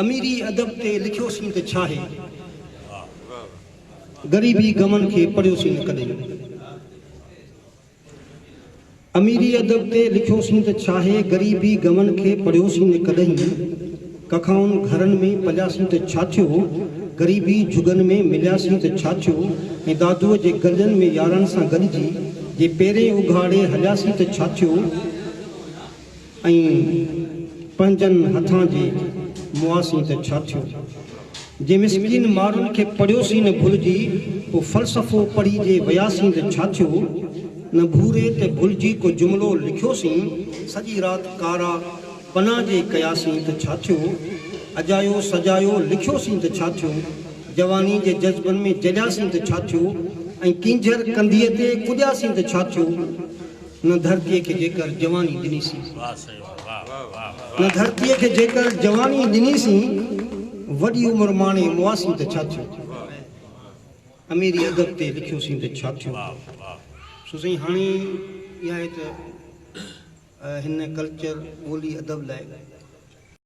اميري ادب تي لکيوسين ته ڇاهي، غريبي غمن کي پڙهيوسين نه ڪڏهن. اميري ادب تي لکيوسين ته ڇاهي، غريبي غمن کي پڙهيوسين نه ڪڏهن. ڪکائن گهرن ۾ پلياسين ته ڇا ٿيو، غريبي جهڳن ۾ ملياسين ته ڇا ٿيو ۽ دادوء جي گلين ۾ يارن سان گڏجي جي پيرين اگهاڙي هلياسين ته ڇا ٿيو. ۽ پنهنجن هٿان جي مئاسين ته ڇا ٿيو؟ جي مسڪين مارن کي پڙهيوسين نه ڀلجي، ڪو فلسفو پڙهي جي وياسين ته ڇا ٿيو؟ نه ڀوري تي ڀلجي ڪو جملو لکيوسين، سڄي رات ڪارا پنا جي ڪياسين ته ڇا ٿيو؟ اجايو سجايو لکيوسين ته ڇا ٿيو؟ جواني جي جذبن ۾ جلياسين ته ڇا ٿيو؟ ۽ ڪينجهر ڪنڌيء تي ڪڏياسين ته ڇا ٿيو؟ نه ڌرتيء کي جيڪر جواني ڏنيسين. نه ڌرتيء کي جيڪر جواني ڏنيسين، وڏي عمر ماڻي مئاسين ته ڇا ٿيو؟ اميري ادب تي لکيوسين ته ڇا ٿيو؟ سو سائين هاڻي اها آهي ته هن ڪلچر، ٻولي، ادب لاء.